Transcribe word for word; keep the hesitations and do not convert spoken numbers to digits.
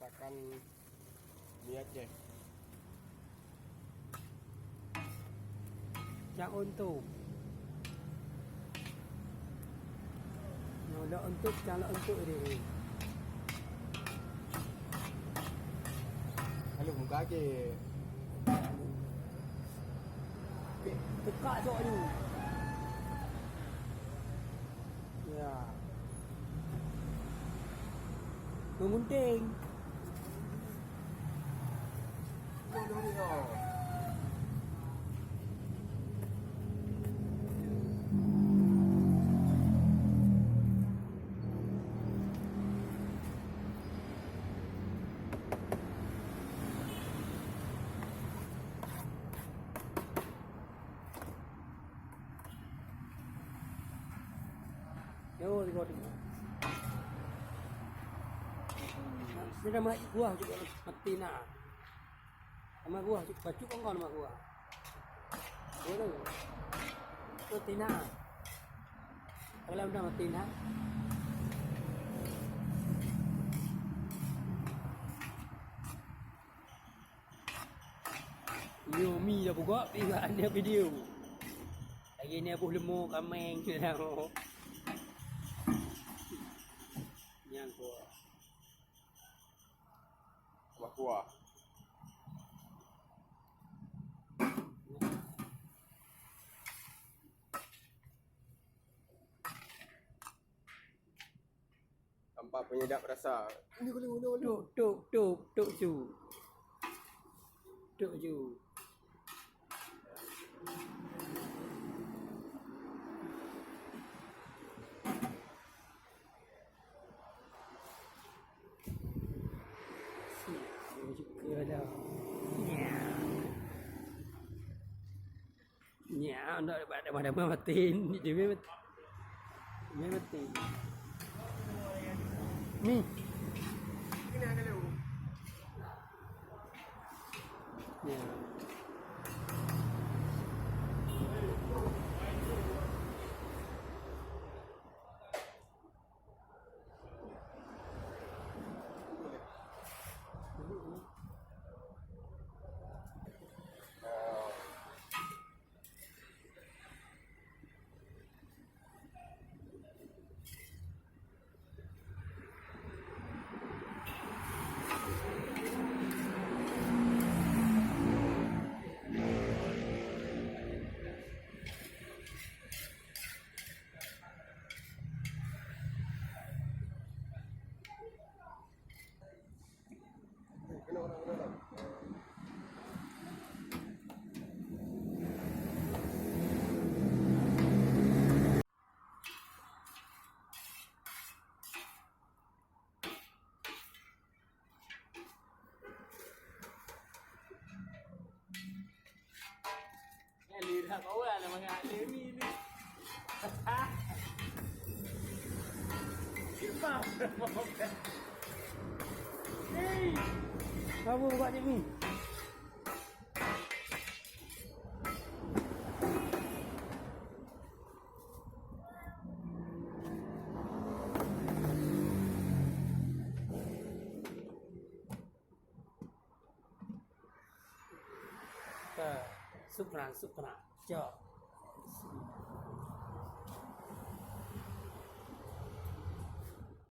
Makan mi Aceh. Cak untuk. Nyoe lok untuk, cak lok untuk deh. Aduh, muka aja. Tekak sok ni. Ya. Mengunting. Yo, tiga tiga. Dia dah mati buah juga, mati nak. Sama buah, bacut kong kong sama buah. Dia tu. Tu tina. Kalau dah mati nak. Nyoe mi dah bugok, tinggal ada video. Lagi ni buh lemu kameng. Nyang kuah. Kuah-kuah. Tanpa penyedap rasa. Tuk, tuk, tuk, tuk, cu. Tuk, cu. Siap juga dah. Ya. Nyak, ndak ada, ada, ada matiin. Dia memang, dia matiin. Ni. Ya. Nyan lé dah kawan, mangat lé mi ni. Jepang. Hei. Apa buat cik mi? Ka, sukran, sukran. Cok.